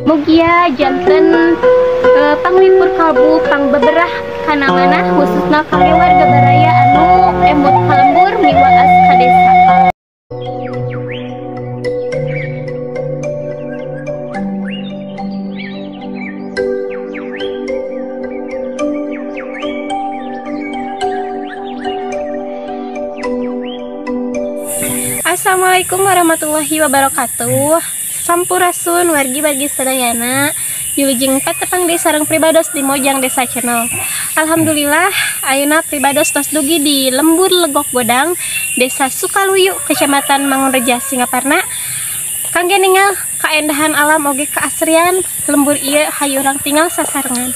Mugia janten panglipur kalbu pangbeberah kana manah khususna kangge warga baraya anu emut ka lembur miwaas ka desa. Assalamualaikum warahmatullahi wabarakatuh. Sampurasun wargi-wargi sadayana. Wilujeng patepang deui sareng pribados di Mojang Desa Channel. Alhamdulillah ayeuna pribados tos dugi di Lembur Legok Godang, Desa Sukaluyu, Kecamatan Mangunreja, Singaparna. Kangge ningal kaendahan alam oge keasrian lembur ieu hayu urang tinggal sasarengan.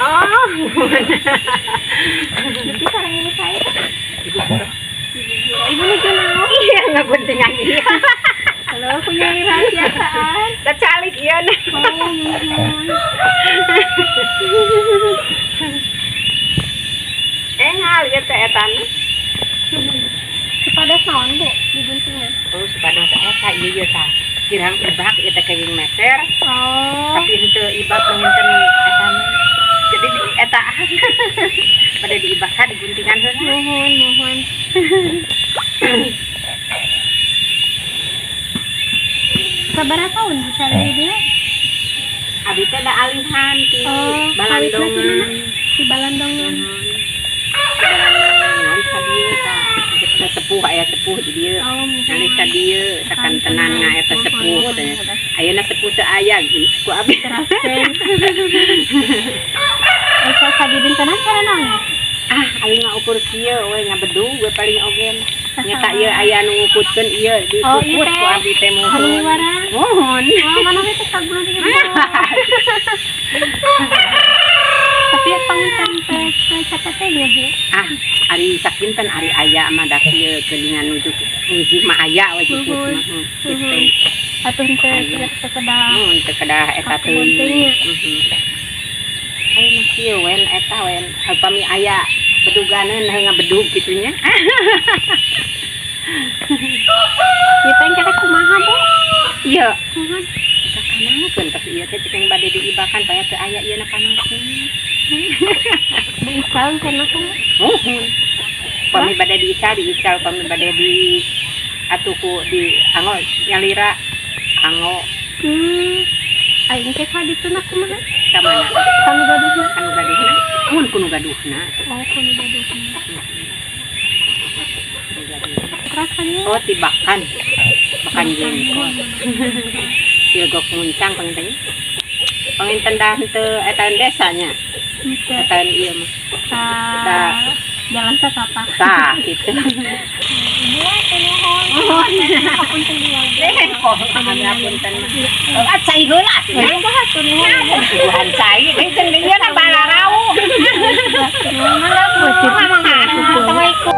Oh. Jadi sareng ini saya. Ibu nuju naon? Iya, ngaguntingan ieu. Halo, punya rahasiaan. Da calik ieu na. Oh, nuhun. Engal ieu teh etana. Supados naon, Bu? Diguntingan. Oh, supados eta ieu ieu tah. Kirang ibak ieu teh kenging meser. Oh. Tapi henteu ibak mah etana. Jadi di eta pada diibakan diguntingan heula. Nuhun, nuhun. Sabaraha tahun bisa di dieu? Abi teh da alihan ti Balandongan. Di Balandongan. Ngalih ka dieu tah. Sepuh aya sepuh di dieu. Ngalih ka dieu sakantenan nga eta sepuh teh. Ayeuna sepuh teu aya ku abi. Teraskeun. Eta sadidintenan cara naon? Ah, aing ngaukur kieu we ngabedug we paling ogen. Nyata ieu aya nu ngukutkeun ieu dikukut ku abi teh muhun. Muhun. Oh, mana we teh kagungan ieu. Tapi panginten teh capek teh nya, Bu. Ah, ari sakinten ari aya mah da kieu geuningan nuju ngiji mah aya we jukut mah. Kitu. Atuh henteu teu kedah. Mun teu kedah eta teuing. Ayeuna kieu wen eta wen upami aya beduganeun heuh ngabedug kitu nya. Ieu teh engke teh kumaha, Bu? Ieu. Kumaha? Kakanakeun tapi ieu teh cek bade diibakan paya teu aya ieu na panasna. Diical kana kumaha? Muhun. Pami bade diical, diical pami bade di atuh ku di anggo nyalira anggo. Aing teh ka dituna kumaha? Ka mana? Kanu gaduhna. Kanu gaduhna? Mun kunu gaduhna. Oh, kunu gaduhna. Keras kan ya? Oh, tibakan. Bakan jengkol. Tilgok muncang panginten. Panginten dah henteu eta desanya. Eta ieu mah. Tah. Jalan satapak. Tah, kitu. Ibu teh nuhun. Hapunten dieu. Kok hapunten mah. Oh, cai heula atuh. Hatur nuhun. Tuhan cai, geus ieu na balarau. Mangga Bu. Assalamualaikum.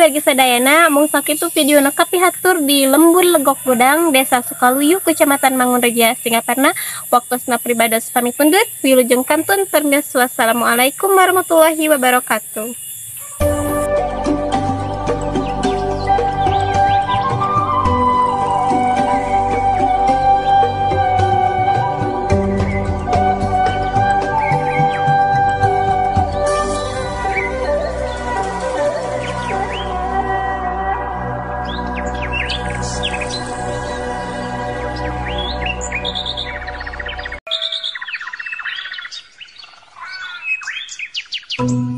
Wargi sadayana mung sakitu video nu kapihatur di Lembur Legok Godang, Desa Sukaluyu, Kecamatan Mangunreja, Singaparna. Waktosna pribados pamit mundur, wilujeng kantun permios, wassalamualaikum warahmatullahi wabarakatuh. Thank